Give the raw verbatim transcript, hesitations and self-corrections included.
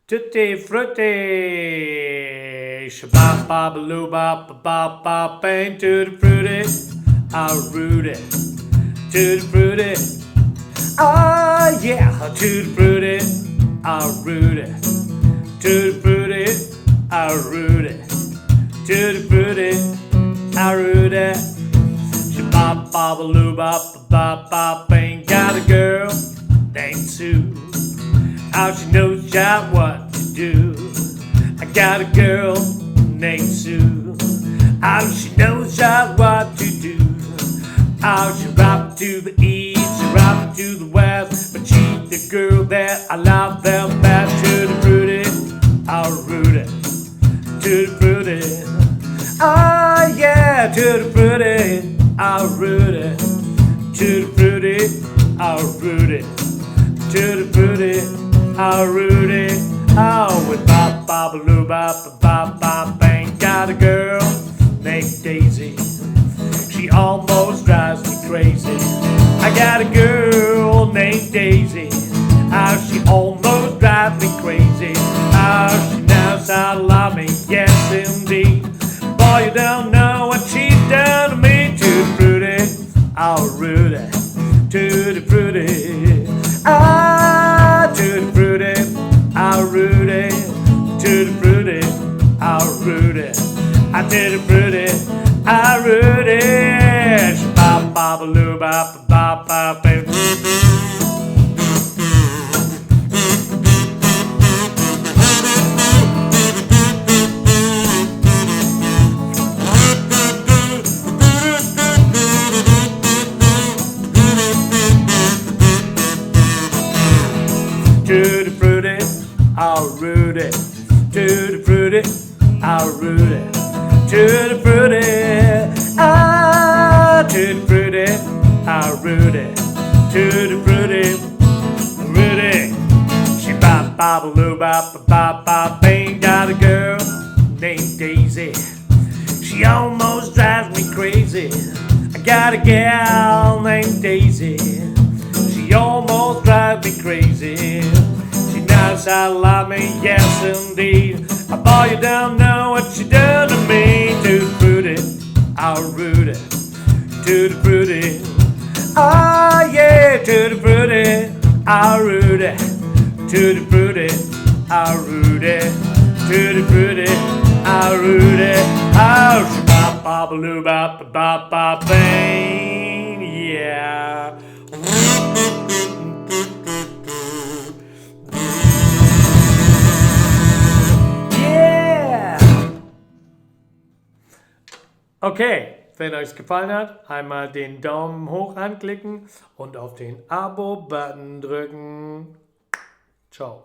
Tutti frutti. Shabab, babaloo, bap, bap, bap, bang, tutti frutti. A Rudy. Tutti frutti. Ah, yeah. Tutti frutti. A Rudy. Tutti frutti. A Rudy. Tutti frutti. A Rudy. Shabab, babaloo, bap, bop, bop, ain't got a girl named Sue. Oh, she knows just what to do. I got a girl named Sue. Oh, she knows just what to do. Oh, she rock to the east, she rock to the west, but she's the girl that I love the best. Tutti frutti, a Rudy. Tutti frutti. Ah, yeah, tutti frutti, a Rudy. Tutti frutti, a Rudy. Tutti frutti, a Rudy. Oh, with bop, bop, a loo, bop, bop, bop, ain't got a girl named Daisy. She almost drives me crazy. I got a girl named Daisy. Ah, she almost drives me crazy. Ah, she knows I love me, yes indeed. Boy, you don't know what she done to me. Tutti frutti, a Rudy. Tutti frutti, ah, tutti frutti, a Rudy. Tutti frutti, a Rudy. A tutti frutti, a Rudy. Bop, bop, a loo, bop, bop, bop, bop. Tutti frutti, a Rudy. Tutti frutti, a Rudy. Tutti frutti, ah, tutti frutti, a Rudy. Tutti frutti, Rudy. She bop, bop, a loo, bop, bop, bop, ain't got a girl named Daisy. She almost drives me crazy. I got a gal named Daisy. She almost drives me crazy. She knows I love me, yes indeed. A boy, you don't know what she done to me. Tutti frutti, a Rudy. Tutti frutti. Ah, yeah, tutti frutti, a Rudy. Tutti frutti, a Rudy. Tutti frutti, a Rudy. Oh, she bop, bop, a loo, bop, bop, bop, bang. Yeah. Yeah. Okay, wenn euch's gefallen hat, einmal den Daumen hoch anklicken und auf den Abo-Button drücken. Ciao.